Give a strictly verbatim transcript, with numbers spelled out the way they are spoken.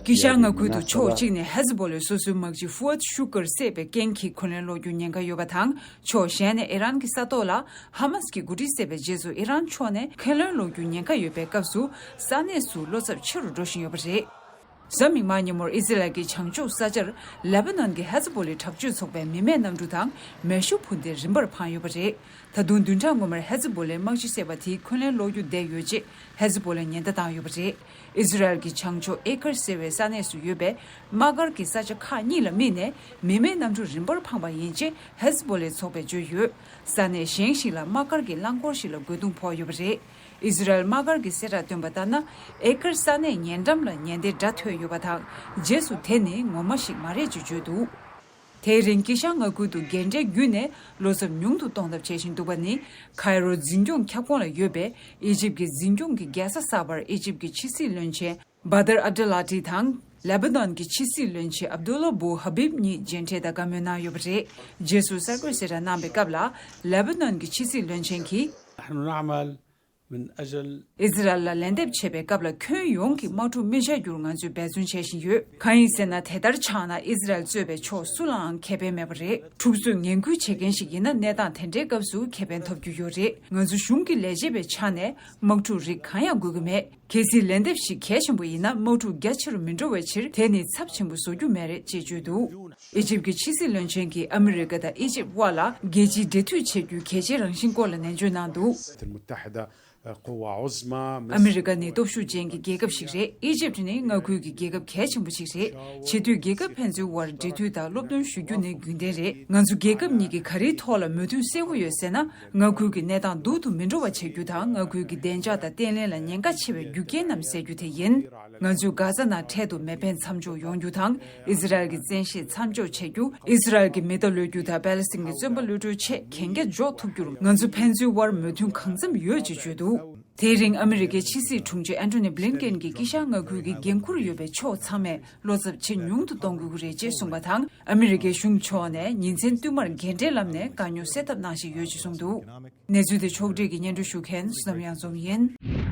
དཀྱིལ་ཤར་མངའ་ཁུལ་དུ་ཕྱོགས་གཅིག་ནས་ཧེ་ཛི་བོ་ལའི་སོ་སོའི་དམག་སྤྱི་ཧྥུ་ཨད་ཤུ་ཀར་བསད་པའི་རྐྱེན་གྱིས་འཁོན་ལན་སློག་རྒྱུའི་ཉེན་ཁ་ཡོད་པ་དང་། ཕྱོགས་གཞན་ནས་ཨི་རན་གྱི་ས་ཐོག་ལ་ཧ་མ་སི་གི་འགོ་ཁྲིད་བསད་པའི་རྗེས་སུ་ཨི་རན་ཕྱོགས་ནས་འཁོན་ལན་སློག་རྒྱུའི་ཉེན་ཁ་ཡོད་པའི་སྐབས་སུ། ས་གནས་སུ་བློ་འཚབ་ཆེ་རུ་འགྲོ་བཞིན་ཡོད་པ་རེད། གཟའ་མིག་དམར་ཉིན་མོར་ཨི་ཟི་རལ་གྱི་བྱང་ཕྱོགས་ས་ཆར་ལེ་པ་ནན་གྱི་ཧེ་ཛི་བོ་ལའི་དྲག་སྤྱོད་ཚོགས་པའི་མི་མེད་གནམ་གྲུ་དང་མེ་ཤུགས་འཕུར་མདེལ་རིམ་པར་འཕངས་ཡོད་པ་རེད། ད་དུང་བདུན་ཕྲག་སྔོན་མར་ཧེ་ཛི་བོ་ལའི་དམག་སྤྱི་བསད་པ་དེའི་འཁོན་ལན་སློག་རྒྱུ་བསྡད་ཡོད་ཅེས་ཧེ་ཛི་བོ་ལས་ཉེན་བརྡ་བཏང་ཡོད་པ་རེད། ཨི་ཟི་རལ་གྱི་བྱང་ཕྱོགས་ཨེ་ཁར་ཟེར་བའི་ས་གནས་སུ་ཡོད་པའི་དམག་སྒར་གྱི་ས་ཆ་ཁག་གཉིས་ལ་དམིགས་ནས་མི་མེད་གནམ་གྲུ་རིམ་པར་འཕངས་པ་ཡིན་ཅེས་ཧེ་ཛི་བོ་ལའི་ཚོགས་པས་བརྗོད་ཡོད། ས་གནས་གཞན་ཞིག་ལ་དམག་སྒར་གྱི་རླངས་འཁོར་ཞིག་ལ་རྒོལ་རྡུང་ཕོག་ཡོད་པ་རེད། ཨི་ཟི་རལ་དམག་སྒར་གྱི་གསལ་བསྒྲགས་བཏོན་པ་ལྟར་ན། ཨེ་ཁར་ས་གནས་ཉེ་འགྲམ་ལ་ཉེན་བརྡའི་སྒྲ་ཐོས་ཡོད་པ་དང་། རྗེས་སུ་དེ་ནི་ངོ་མ་ཞིག་མ་རེད་ཅེས་བརྗོད་འདུག་དེའི་རིང་དཀྱིལ་ཤར་མངའ་ཁུལ་དུ་རྒན་གྲས་བརྒྱུད་ནས་བློ་འཚབ་ཉུང་དུ་གཏོང་ཐབས་བྱེད་བཞིན་འདུག་པ་ནི། ཁའི་རོ་འཛིན་སྐྱོང་ཁྱབ་ཁོངས་ལ་ཡོད་པའི་ཨི་ཇིབ་ཀྱི་འཛིན་སྐྱོང་གི་རྒྱལ་ས་གསར་པར་ཨི་ཇིབ་ཀྱི་ཕྱི་སྲིད་བློན་ཆེན་བ་དར་ཨབ་ཏུ་ལ་ཏི་དང་། ལེ་པ་ནན་གྱི་ཕྱི་སྲིད་བློན་ཆེན་ཨབ་ཏུ་ལ་བུ་ཧ་བིབ་གཉིས་མཇལ་འཕྲད་དང་བཀའ་མོལ་གནང་ཡོད་པ་རེད། རྗེས་སུ་གསར་འགོད་གསལ་བསྒྲགས་གནང་པའི་སྐབས་ལ། ལེ་པ་ནན་གྱི་ཕྱི་སྲིད་བློན་ཆེན་གྱིས། نحن نعمل من أجل ཨི་ཟི་རལ་ལ་ལན་འདེབས་བྱེད་པའི་སྐབས་ལ་ཁྱོན་ཡོངས་ཀྱི་དམག་འཁྲུག་མི་བྱ་རྒྱུར་ང་ཚོས་འབད་བརྩོན་བྱེད་བཞིན་ཡོད། གང་ཡིན་ཟེར་ན། དེ་ལྟར་ཆགས་ན་ཨི་ཟི་རལ་གཙོས་པའི་ཕྱོགས་སུ་ལའང་ཁེ་ཕན་མེད་པ་རེད། འཁྲུག་རྩོད་ངན་སྐུལ་བྱེད་མཁན་ཞིག་ཡིན་ན་གནས་སྟངས་དེ་འདྲའི་སྐབས་སུ་ཁེ་ཕན་ཐོབ་རྒྱུ་ཡོད་རེད། ང་ཚོ་གཞུང་གི་ལས་བྱེད་པའི་ཆ་ནས་དམག་འཁྲུག་རིགས་གང་ཡང་དགོས་ཀྱི་མེད། གལ་སྲིད་ལན་འདེབས་ཤིག་གལ་ཆེན་པོ་ཡིན་ན་དམག་འཁྲུག་རྒྱ་ཆེ་རུ་མི་འགྲོ་བའི་ཕྱིར་དེ་ནི་ཚབས་ཆེན་པོ་བཟོ་རྒྱུ་མེད་རེད་ཅེས་བརྗོད་འདུག་ཨི་ཇིབ་ཀྱི་ཕྱི་སྲིད་བློན་ཆེན་གྱིས་ཨ་མི་རི་ཀ་དང་ཨི་ཇིབ་དབར་ལ་རྒྱལ་སྤྱིའི་འབྲེལ་མཐུད་བྱེད་རྒྱུའི་གལ་ཆེའི་རང་བཞིན་སྐོར་ལ་ནན་བརྗོད་གནང་འདུག་ཨ་མི་རི་ཀ་ནི་སྟོབས་ཤུགས་ཅན་གྱི་རྒྱལ་ཁབ་ཞིག་རེད། ཨི་ཇིབ་ནི་མངའ་ཁུལ་གྱི་རྒྱལ་ཁབ་གལ་ཆེན་པོ་ཞིག་རེད། བྱེས་འཐུས་རྒྱལ་ཁབ་ཕན་ཚུན་དབར་འབྲེལ་མཐུད་དང་སློབ་སྟོན་ཞུ་རྒྱུ་ནི་རྒྱུན་ལྡན་རེད། ང་ཚོ་རྒྱལ་ཁབ་གཉིས་ཀྱི་ག་རེའི་ཐོག་ལ་མོས་མཐུན་གསལ་བོ་ཡོད་ཟེར་ན། མངའ་ཁུལ་གྱི་གནས་སྟངས་སྡུག་ཏུ་མི་འགྲོ་བ་བྱེད་རྒྱུ་དང་། མངའ་ཁུལ་གྱི་བདེ་འཇགས་དང་བརྟན་ལྷིང་ལ་ཉེན་ཁ་ཆེ་བའི་རྒྱུ་རྐྱེན་རྣམས་སེལ་རྒྱུ་དེ་ཡིན། ང་ཚོས་གྷ་ཛ་ནང་འཕྲལ་དུ་མེ་འཕེན་མཚམས་འཇོག་ཡོང་རྒྱུ་དང་། ཨི་ཟི་རལ་གྱི་བཙན་ཤེད་མཚམས་འཇོག་བྱེད་རྒྱུ། ཨི་ཟི་རལ་གྱི་མི་རྟ་གློད་རྒྱུ་དང་པེ་ལེ་སྟིན་གྱི་བཙོན་པ་གློད་གྲོལ་ཆེད་གན་རྒྱ་འཇོག་ཐུབ་རྒྱུར་ང་ཚོ་ཕན་ཚུན་དབར་མོས་མཐུན་གང་འཚམ་ཡོད་ཅེས་བརྗོད་འདུག་དེའི་རིང་ཨ་མི་རི་ཀའི་ཕྱི་སྲིད་དྲུང་ཆེ་ཨན་ཐོ་ནི་བྷི་ལིན་ཀེན་གྱིས་དཀྱིལ་ཤར་མངའ་ཁུལ་གྱི་འགན་འཁུར་ཡོད་པའི་ཕྱོགས་ཚང་མས་བློ་འཚབ་ཇེ་ཉུང་དུ་གཏོང་དགོས་ཀྱི་རེད་ཅེས་གསུངས་པ་དང་། ཨ་མི་རི་ཀའི་གཞུང་ཕྱོགས་ནས་ཉིན་མཚན་བསྟུད་མར་འགན་འཁྲིའི་ལམ་ནས་དཀའ་རྙོག་སེལ་ཐབས་གནང་བཞིན་ཡོད་ཅེས་གསུངས་འདུག་གནས་ཚུལ་དེ་ཕྱོགས་སྒྲིག་གིས་སྙན་སྒྲོན་ཞུ་མཁན་བསོད་ནམས་གཡང་འཛོམས་ཡིན།